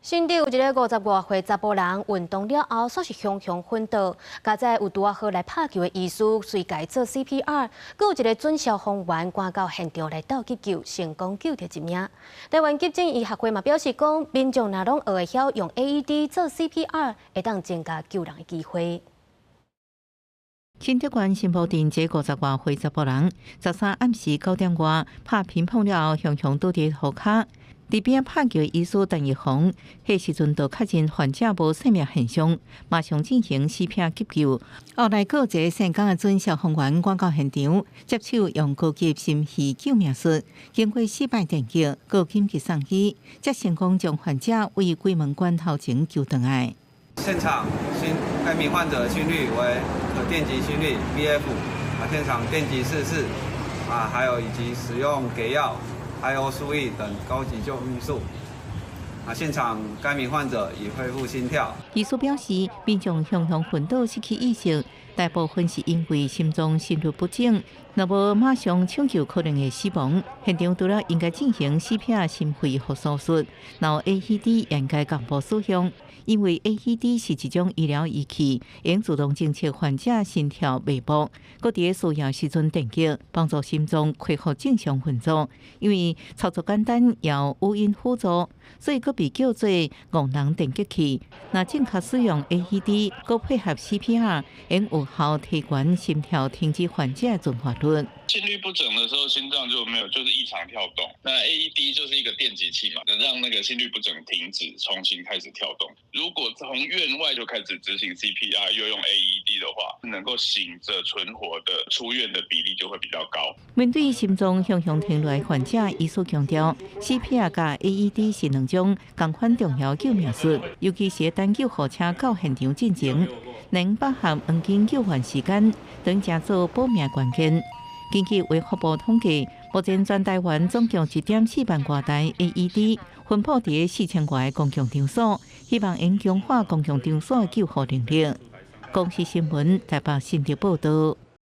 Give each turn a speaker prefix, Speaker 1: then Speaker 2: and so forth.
Speaker 1: 新竹有一个50外歲查埔人運動了後，煞是雄雄昏倒，佳哉有拄仔好來拍球的醫師隨共做 CPR，閣有一个準消防員趕到現場來鬥急救，成功救著一命。台灣急診醫學會嘛表示講，民眾若攏學會曉用 AED 做 CPR，會當增加救人的機會。
Speaker 2: 新竹縣新埔鎮這50外歲查埔人，13暗時9點外拍乒乓了後，雄雄倒佇塗跤。佇邊拍球醫師陳玉紅，彼時陣就確認患者無生命現象，馬上進行 CPR 急救。後來閣有一個姓江的準消防員趕到現場，接手用高級心肺救命術，經過四擺電擊，閣緊急送醫，才成功將患者為鬼門關頭前救轉來。
Speaker 3: 現場心該名患者心率為可電擊心率 VF，啊，現場電擊4次，啊，還有以及使用給藥。I/O 輸液等高級救命術。啊，現場該名患者已恢復心跳。
Speaker 2: 醫師表示，民眾雄雄昏倒失去意識，大部分是因為心臟心律不整，若無馬上搶救，可能會死亡。現場除了應該進行 CPR 心肺復甦術，然後 AED 應該同步使用，因為 AED 是一種醫療儀器，會自動偵測患者心跳脈搏，閣佇需要時陣電擊，幫助心臟恢復正常運作。因為操作簡單，又語音輔助，所以閣被叫做戇人電擊器。若正確使用 AED，閣配合 CPR，會有效提懸心跳停止患者存活率。
Speaker 4: 心律不整的時候，心臟就沒有，就是異常跳動。那 AED 就是一個電擊器嘛，能讓那個心律不整停止，重新開始跳動。如果從院外就開始執行 CPR，又用 AED 的話，能夠醒着存活的出院的比例就會比較高。
Speaker 2: 面對心臟雄雄停落患者，醫師強調，CPR 佮 AED 是兩種仝款重要救命術，尤其是等救護車到現場進前，能把握黃金救援時間，當成做保命關鍵。根據衛福部統計，目前全台灣總共1.4萬外台 AED 分佈佇4000外個公共場所，希望能強化公共場所的救護能力。公視新聞台北新竹報道。